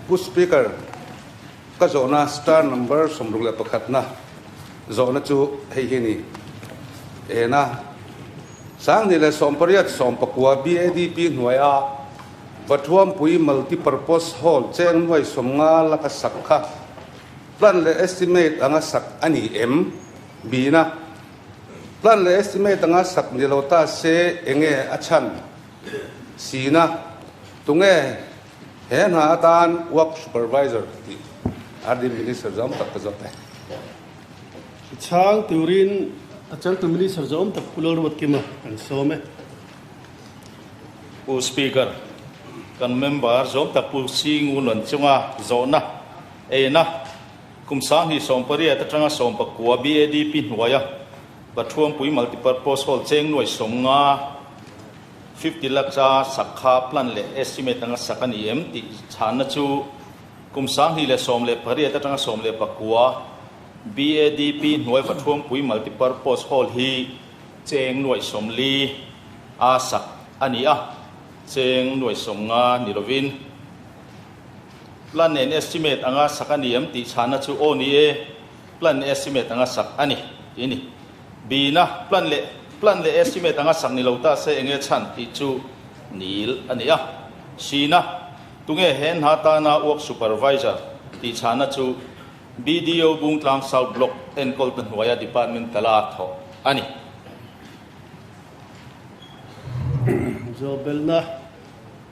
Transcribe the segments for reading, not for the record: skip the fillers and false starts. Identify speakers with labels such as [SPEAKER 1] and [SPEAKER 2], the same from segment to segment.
[SPEAKER 1] Pu Speaker, ka zawhna star number 61 na zawhna chu hei hi ni. Ena 2018 19 BADP hnuaia Vathuampui Multipurpose Hall cheng nuai 50 laka sak kha plan leh estimate anga sak a ni em? Bina plan leh estimate anga sak ni lo ta se enge a chhan? Sina tunge he hna atan work supervisor tih RD Minister zawm tak ka zawt e.
[SPEAKER 2] Chhang turin a cheltu Minister zawm tak Pu Lalruatkima kan sawm e.
[SPEAKER 3] Pu Speaker, kan member zawm tak Pu Singunawn chunga zawhna eina kum 2018 atanga 19 BADP hnuaia Vathuampui Multipurpose Hall cheng nuai 50, 50 lakhs a sak kha plan leh estimate anga sak a ni em tih chhanna chu kum 2018 atanga 19 BADP hnuai Vathuampui Multipurpose Hall hi cheng nuai 40 a sak a ni a, cheng nuai 50 ni lovin. Plan and estimate anga sak a ni em tih chhanna chu aw ni e, plan estimate anga sak a ni tih a ni. Bina plan leh plan leh estimate anga sak ni lo ta se enge chhan tih chu nil a ni a. Sina tunge he hna tana work supervisor tih chhanna chu BDO Bungtlang South Block enkawl ta hnuaia department tala thawh a ni.
[SPEAKER 2] Zawhbelna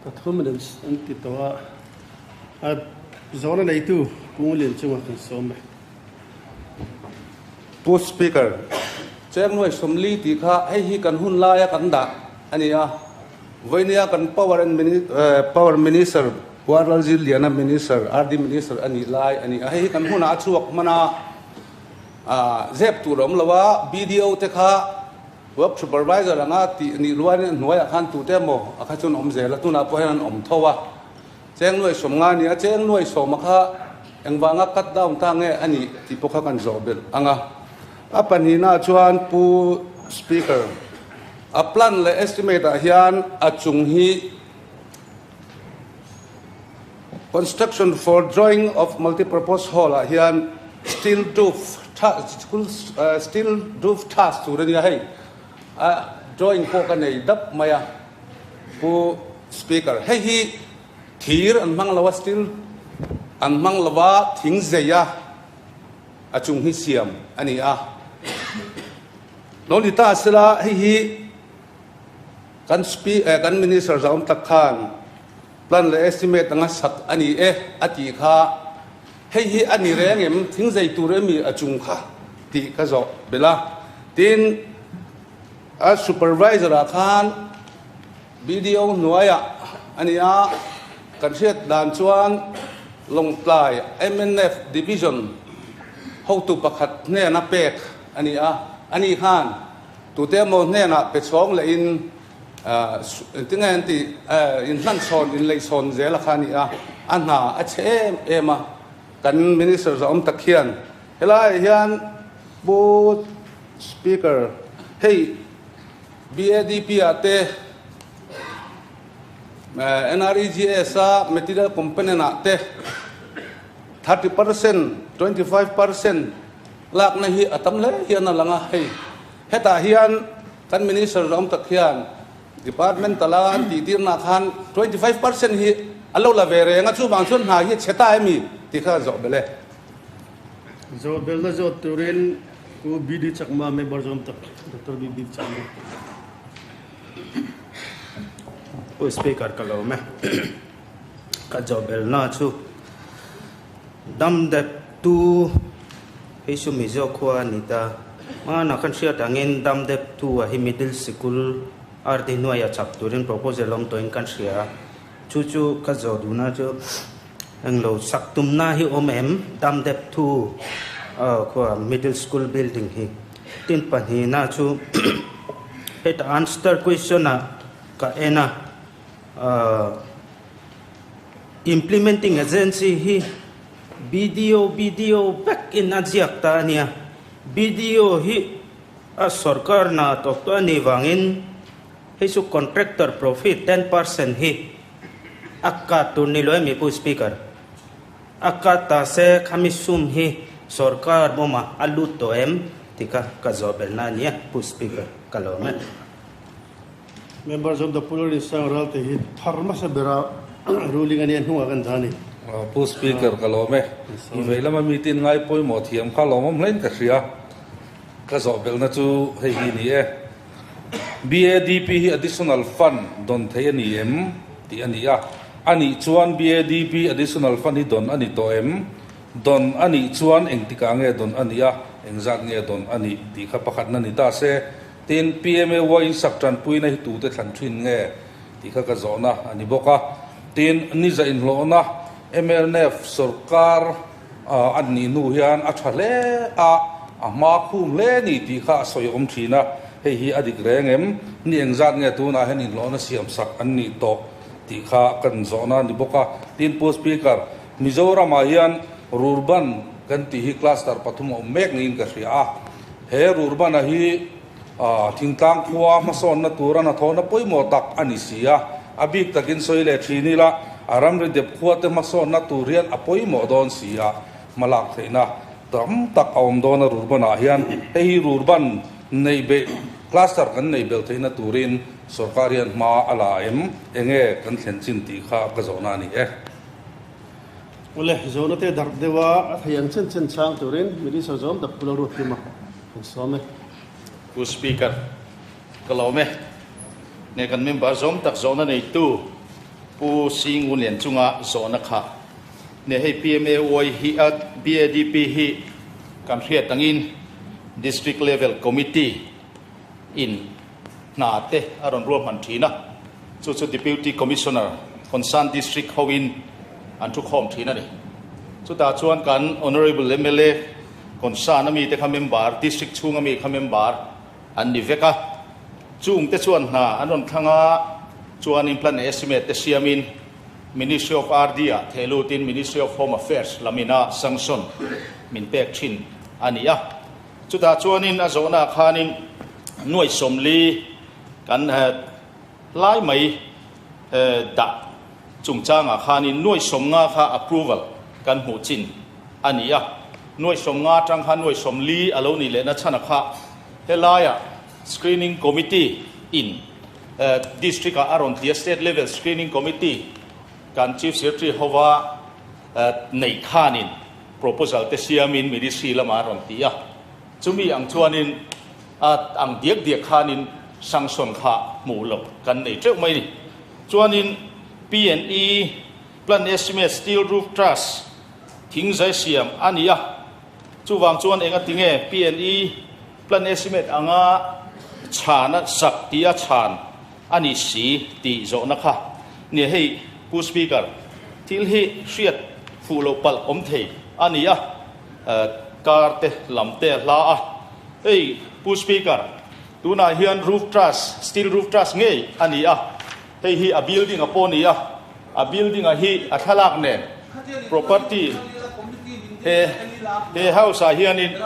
[SPEAKER 2] pathum in an ti tawh a, a zawhna neitu Punglian chungah kan sawm e.
[SPEAKER 1] Pu Speaker, cheng nuai 40 tih kha hei hi kan hun laia kan dah a ni a. Vawinia kan Power and Power Minister Pu Ralzir Liana Minister, RD Minister a nih lai a ni a. Hei hi kan hunah a chhuak hman a, zep tur a awm lo a, BDO te kha Work Supervisor anga tih nih rualin a hnuaiah khan tute emaw a kha chuan awm zel a, tunah pawh hian an awm tho a. Cheng nuai 50 a ni a, cheng nuai 10 a kha engvanga cut down ta nge a nih tih pawh kha kan zawh belh ang a. A pahnihnaah chuan Pu Speaker, a plan leh estimate ah hian a chung hi construction for drawing of multipurpose hall ah hian steel roof steel roof truss tur a nia hei, a drawing pawh ka nei dap mai a. Pu Speaker, hei hi thir an hmang lo a, steel an hmang lo a, thing zei a, a chung hi siam a ni a. Lo ni ta sela hei hi kan kan Minister Zaum tak khan plan leh estimate anga sak a ni e a tih kha hei hi a ni reng em, thing zei tur emi a chung kha tih ka zawh belh a. Tin, a supervisor ah khan BDO hnuaiah a ni a, kan hriat dan chuan Lawngtlai mnf Division hotu pakhat hnena pek a ni a, ani khan tute emaw hnenah pe chhawng lehin engtinge an tih inhlanchhawn inleichhawn zel a kha a ni a, a hna a chhe em em a, kan Minister zawm tak hian helaiah hian Pu Speaker, hei BADP ah te NREGS a material component ah te 30%, 25% lakna hi a tam hle hian a lang a, hei hetah hian kan Minister zawm tak hian Department tala an tih tirna khan 25% hi a lo la ve reng a, chuvang chuan hna hi a chhe ta emi tih kha zawh belh e.
[SPEAKER 2] Zawhbelna zawt turin Pu BD Chakma member zawm tak Doctor BD Chakma.
[SPEAKER 4] Pu Speaker ka lawm e. Ka zawhbelna chu dam dep tu hei chu Mizo khua a ni ta. Hmanah kan hriat angin dam dep tu a hi middle sikul RD hnuaia chak turin proposal awm tawhin kan hria a. Chu chu ka zawh duhna chu Englo sak tumna hi awm em? Dam dep thu khua middle school building hi. Tin pahnihna chu heta answer question ah ka en a, implementing agency hi BDO BDO vek in a ziak ta a nia. BDO hi a sorkar hna tawk tawh a nih vangin hei chu contractor profit 10% hi A kat tur ni lo em i Pu Speaker? A cut ta se khami sum hi sorkar bawmah a lut tawh em tih kha ka zawh belhna a nia Pu Speaker ka lawm e.
[SPEAKER 2] Members of the Pulari Sang Ralte hi thar hmasa bera ruling a nia hnungah kan dah a ni.
[SPEAKER 1] Pu Speaker ka lawm e. I vei lama meeting ngai pawimawh thiam kha lawmawm hlein ka hria. Ka zawh belhna chu hei hi ni e. BADP hi additional fund dawn thei a ni em? tih a ni a. A nih chuan BADP additional fund hi dawn a ni tawh em? Dawn a nih chuan engtikah nge dawn a nih a, engzat nge dawn a nih tih kha pakhatna ni ta se. Tin, PMAY insak tanpuina hi tute thlan thin nge tih kha ka zawhna a ni bawk a. Tin, niza inhlawhna MLNF sorkar a nih hnu hian a tha hle a, a hma khum hle ni tih kha a sawi awm thin a, hei hi a dik reng em? Ni engzat nge tunah hian inhlawhna siam sak an nih tawh tih kha kan zawhna a ni bawk a. Tin, Pu Speaker, Mizoramah hian Rurban kan tih hi cluster pathum a awm mek niin ka hria a, he Rurban-a hi thingtlang khua hmasawnna tura hnathawhna pawimawh tak a ni si a, a bik takin sawi leh thin ila a ramri dep khuate hmasawnna tur hian a pawimawh dawn si a, hmalak theihna tam tak a awm dawn a Rurban-ah hian. Hei hi Rurban neih beih cluster kan neih belh theihna turin sorkar hian hma a la em? Enge kan thlen chin tih kha ka zawhna a ni e.
[SPEAKER 2] Awle, zawhna te darh deuh a, a thei ang chen chen chang turin Minister zawm tak Pu Lalruatkima kan sawm e.
[SPEAKER 3] Pu Speaker, ka lawm e. Nge kan member zawm tak zawhna neitu Pu Singu Lian chunga zawhna kha nge hei PMAY hi a BADP hi kan hriat angin District Level Committee in hna te a rawn ruahman thin a, chu chu Deputy Commissioner concern District hoin an thukhawm thin a ni. Chutah chuan kan Honourable mla concern a mite kha member, District chhunga mi kha member an ni vek a, chung te chuan hna an rawn thlang a, chuanin plan estimate te siamin Ministry of RD ah thehlutin Ministry of Home Affairs lamina sanction min pek thin a ni a. Chutah chuanin a zawhnaah khanin nuai 40 kan lai mai dah chungchangah khanin nuai 50 kha approval kan hmuh chin a ni a. Nuai 50 atang khan nuai 40 a lo nih lehna chhan a kha helaiah screening committee in district ah a rawn ti a, state level screening committee kan chief secretary hova neih khanin Proposal te siamin Ministry lamah a rawn ti a, chumi ang chuanin a ang diak diak khanin sanction kha hmuh loh kan nei teuh mai a ni. Chuanin P&E Plan Estimate Steel Roof Truss thing zai siam a ni a, chuvang chuan enga tinge P&E Plan Estimate anga chhan a sak tih a chhan a ni si tih zawhna kha nia hei Pu Speaker, thil hi hriat fuh loh palh awm thei a ni a, car te lam te a hla a. Hei Pu Speaker, tunah hian roof truss, steel roof truss ngei a ni a, hei hi a building a pawh a ni a, a building a hi a thlalak nen property he he house ah hianin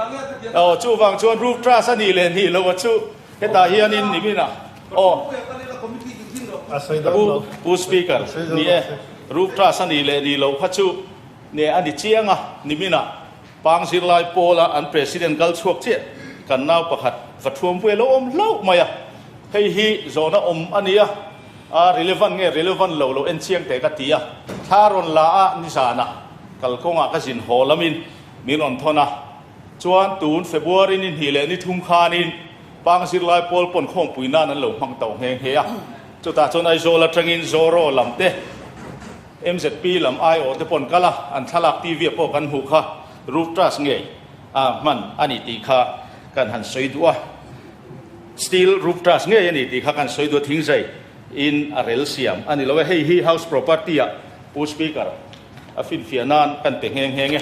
[SPEAKER 3] aw chuvang chuan roof truss a nih leh nih loh a chu Hetah hianin nimin ah aw Pu Pu Speaker ni e, Roof Truss a nih leh nih loh kha chu ne a ni chiang a, nimin ah Pang zirlai pawl a an President kal chhuak chiah kan nau pakhat va thuam vel a awm hlauh mai a, hei hi zawhna awm a nia, a relevant nge relevant lo lo en chiang teh ka ti a, thla rawn la a nizanah kalkawngah ka zin haw lamin min rawn thawn a. Chuan tun February ni hnih leh ni thum khanin Pang zirlai pawl pawn khawmpui nan an lo hmang tauh nghe nghe a. Chutah chuan Aizawl atangin Zoro lam te, MZP lam aiawh te pawn kal a, an thlalak TV ah pawh kan hmuh kha roof truss ngei a hman a ni tih kha kan han sawi duh a. Steel roof truss ngei a ni tih kha kan sawi duh a, thingzai in a rel siam a ni lo e. Hei hi house property ah Pu Speaker a finfiah nan kan pe nghe nghe e.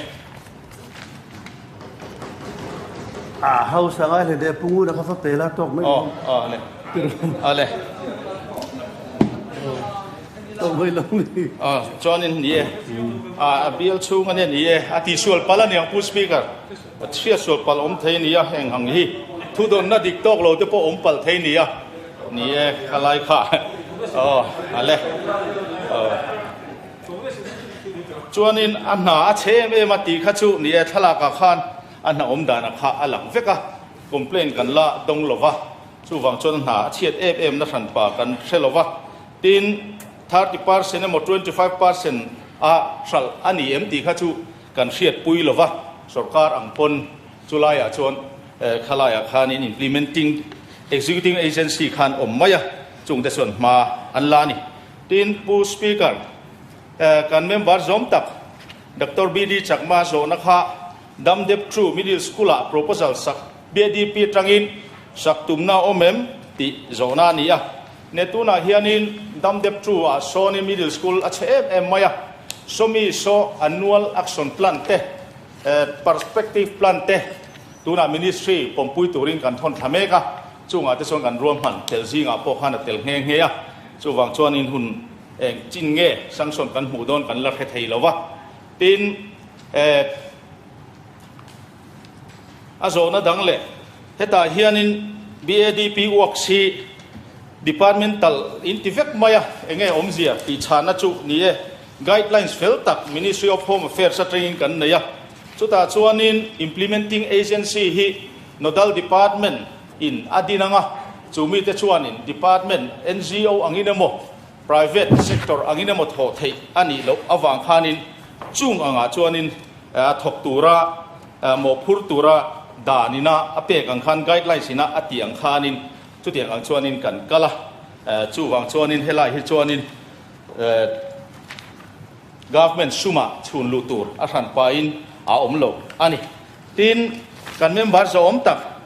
[SPEAKER 2] A hausa ngai hle deh pungu na kha fa pe la tawk mai.
[SPEAKER 3] Aw aw le. A le.
[SPEAKER 2] Tawk mai lo ni.
[SPEAKER 3] Aw chuanin ni e. A a bial chhung ania ni e. A tihsual palh aniang Pu Speaker. A chhiatsual palh awm thei nia heng ang hi. Thudawnna dik tawk lo te pawh awm palh thei nia. Ni e kha lai kha. Aw a le. Aw. Chuanin a hna a chhe em em a tih kha chu ni e, thlalakah khan a hna awm danah kha a lang vek a, complaint kan la dawng lo va, chuvang chuan a hna a chhiat em em na hranpa kan hre lo va. Tin, 30% emaw 25% a hralh a ni em tih kha chu kan hriatpui lo va, sorkar ang pawn chulaiah chuan khalaiah khanin implementing executing agency khan awm mai a, chungte chuan hma an la a ni. Tin, Pu Speaker, kan member zawm tak Doctor BD Chakma zawhna kha Damdep True Middle School-ah proposal sak BADP atangin sak tumna a awm em tih zawhna a ni a. Ne tunah hianin Damdep True-ah sawnin Middle School a chhe em em mai a, sawmi saw annual action plan te, perspective plan te tunah Ministry pawmpui turin kan thawn thla mek a, chungah te chuan kan ruahman tel zingah pawh khan a tel nghe nghe a, chuvang chuanin hun eng chin nge sanction kan hmuh dawn kan la hre thei lo va. Tin, a zawhna dang leh hetah hianin BADP works hi departmental in ti vek mai a, eng nge awmzia tih chhahna chu ni e. Guidelines fel tak Ministry of Home Affairs atangin kan nei a, chutah chuanin implementing agency hi nodal department in a din ang a, chu mite chuanin department, NGO angin emaw, private sector angin emaw thawh theih a nih loh avang khanin chung angah chuanin a thawk tura mawhphur tura dan ina a pek ang khan guidelines ina a tih ang khanin chutiang ang chuanin kan kal a, chuvang chuanin helai hi chuanin Government sumah chhun luh tur a hran pahin a awm lo a ni. Tin, kan member zawhawm tak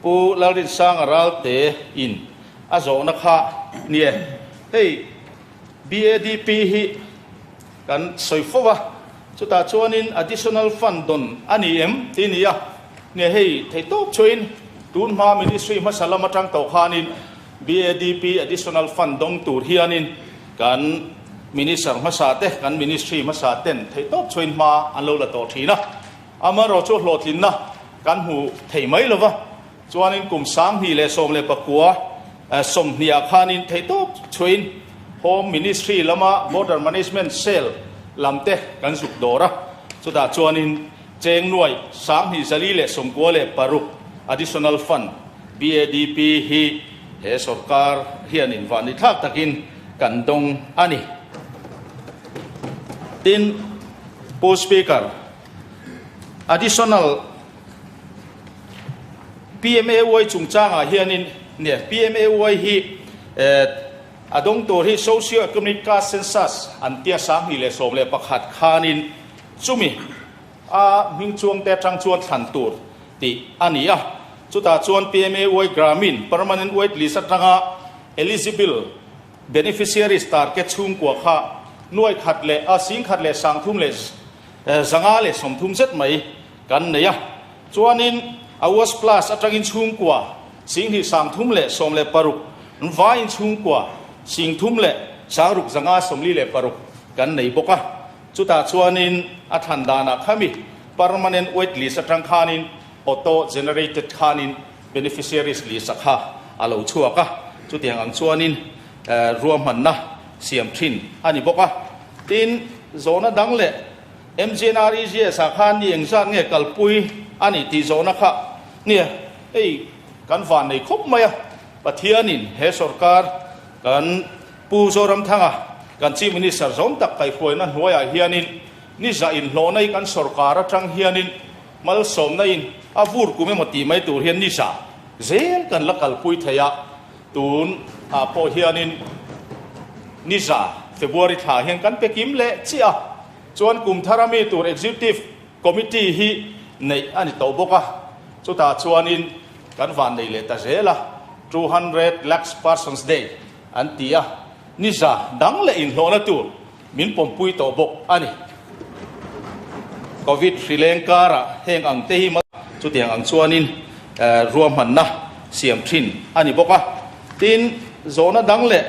[SPEAKER 3] Pu Lalrinsanga Ralte in a zawhna kha ni e. Hei BADP hi kan sawi fo a, chutah chuanin additional fund dawn a ni em tih a ni a. Nia hei theihtawp chuain tun hma ministry hmasa lam atang tawh khanin BADP additional fund dawng tur hianin kan Minister hmasa te, kan Ministry hmasa ten theihtawp chhuain hma an lo la tawh thin a. Amaherawh chu hlawhtlinna kan hmu thei mai lova, chuanin kum 2019 sawmhnih ah khanin theihtawp chhuain Home Ministry lama Border Management Cell lam te kan zuk dawr a, chutah chuanin cheng nuai 2496 additional fund BADP hi he sorkar hianin vanni thlak takin kan dawng a ni. Tin, Pu Speaker, additional PMAY chungchangah hianin nia PMAY hi a dawng tur hi Socio-Economic Caste Census an tia 2011 khanin chumi A hming chuangte atang chuan thlan tur tih a ni a, chutah chuan PMAY Gramin Permanent Wait List atanga eligible beneficiaries target chhungkua kha nuai khat leh a sing khat leh sangthum leh 530 zet mai kan nei a. Chuanin Awas Plus atangin chhungkua 20 316 vaiin chhungkua 30 leh 6 546 kan nei bawk a. Chutah chuanin a thlan danah khami permanent wait list atang khanin auto generated khanin beneficiaries list a kha a lo chhuak a, chutiang ang chuanin ruahmanna siam thin a ni bawk a. Tin, zawhna dang leh MGNREGS ah khan ni engzat nge kalpui a ni tih zawhna kha nia hei kan van nei khawp mai a, Pathianin he sorkar kan Pu Zoramthanga, kan Chief Minister zawm tak kaihhruaina hnuaiah hianin ni zah inhlawhna hi kan sorkar atang hianin malsawmna in a vur kum emaw tih mai tur hian ni zah zel kan la kalpui thei a, tun ah pawh hianin ni zah February thla hian kan pe kim leh chiah a, chuan kum thar a mi tur Executive Committee hi neih a ni tawh bawk a, chutah chuanin kan van nei leh ta zel a, 200 lakhs persons day. An ti a, ni za dang leh inhlawhna tur min pawmpui tawh bawk a ni. Covid hri leng karah heng ang te hi chutiang ang chuanin ruahmanna siam thin a ni bawk a. Tin, zawhna dang leh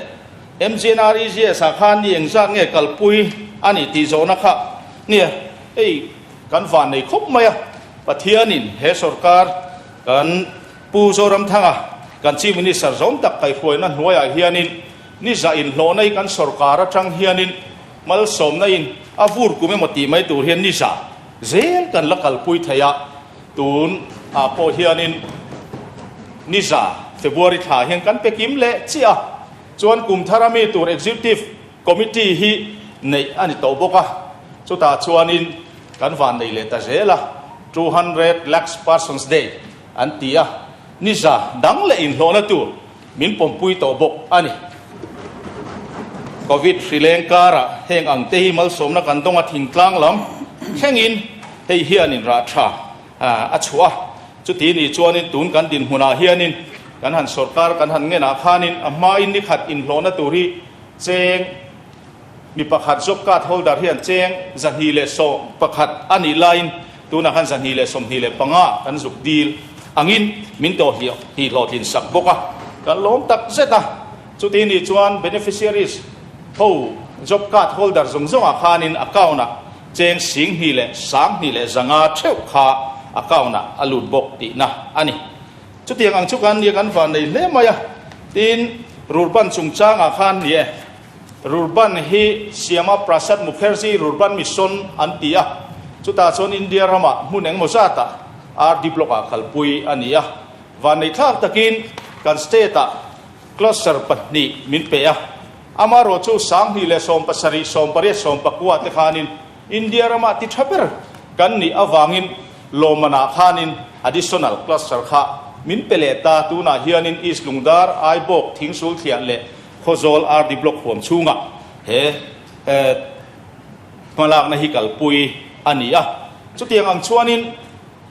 [SPEAKER 3] MGNREGS ah khan ni engzat nge kalpui a ni tih zawhna kha nia hei kan van nei khawp mai a, Pathianin he sorkar kan Pu Zoramthanga, kan Chief Minister zawm tak kaihhruaina hnuaiah hianin ni zah inhlawhna hi kan sorkar atang hianin Malsawmna in a vur kum emaw tih mai tur hian ni za zel kan la kalpui thei a, tun ah pawh hianin ni za February thla hian kan pe kim leh chiah a, chuan kum thar a mi tur Executive Committee hi neih a ni tawh bawk a, chutah chuanin kan van nei leh ta zel a, 200 lakhs persons day an ti a, ni za dang leh inhlawhna tur min pawmpui tawh bawk a ni. Covid hri leng karah heng ang te hi malsawmna kan dawng a thingtlang lam thlengin hei hianin rah tha a chhuah a, chuti ni chuanin tun kan dinhmunah hianin kan han sorkar kan han ngenah khanin a hmain ni khat inhlawhna tur hi cheng mi pakhat job card holder hian cheng 211 a nih laiin tunah khan 225 kan zuk dil angin min tawh hnih hlawhtlin sak bawk a, kan lawm tak zet a. Chuti nih chuan beneficiaries ho job card holder zawng zawngah khanin account ah cheng 10,000 leh 2,500 theuh kha account ah a lut bawk tihna a ni. Chutiang ang chu kan nia kan van nei hle mai a, tin Rurban chungchangah khan ni e, Rurban hi Syama Prasad Mukherjee Rurban Mission an ti a, chutah chuan India ramah hmun engmaw zatah RD Block ah kalpui a ni a, vanneihthlak takin kan state ah Cluster pahnih min pe a, amaherawh chu 2017, 18, 19 te khanin India ramah ti tha ber kan nih avangin lawmmanah khanin additional cluster kha min pe leh ta. Tunah hianin East Lungdar, Aibawk, Thingsul Thliah leh Khawzawl RD Block huam chhungah he hmalakna hi kalpui a ni a. Chutiang ang chuanin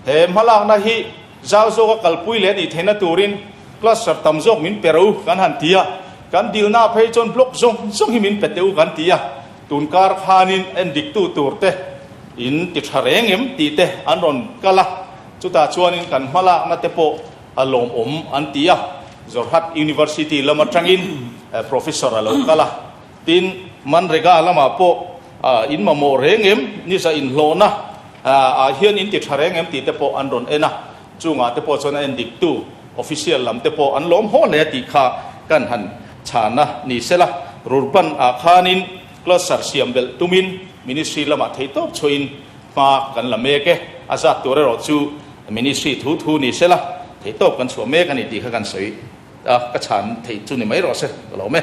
[SPEAKER 3] he hmalakna hi zau zawka kalpui leh nih theihna turin cluster tam zawk min pe ro kan han ti a. Kan dilna phei chuan block zawng zawng hi min pe teh u kan ti a. Tun kar khanin en diktu tur te in ti tha reng em tih te an rawn kal a, chutah chuanin kan hmalakna te pawh a lawmawm an ti a. Jorhat University lam atangin Professor a lo kal a, tin Manrega lamah pawh in mamawh reng em, nisa inhlawhna ah hian in ti tha reng em tih te pawh an rawn en a, chungah te pawh chuan a en diktu Official lam te pawh an lawm haw hle tih kha kan han chhan a ni sela, Rurban ah khanin cluster siam belh tumin Ministry lamah theihtawp chhuahin hma kan la mek e, a zat tur erawh chu Ministry thu thu ni sela, theihtawp kan chhuah mek a ni tih kha kan sawi a, ka chhan theih chu ni mai rawh se ka lawm e.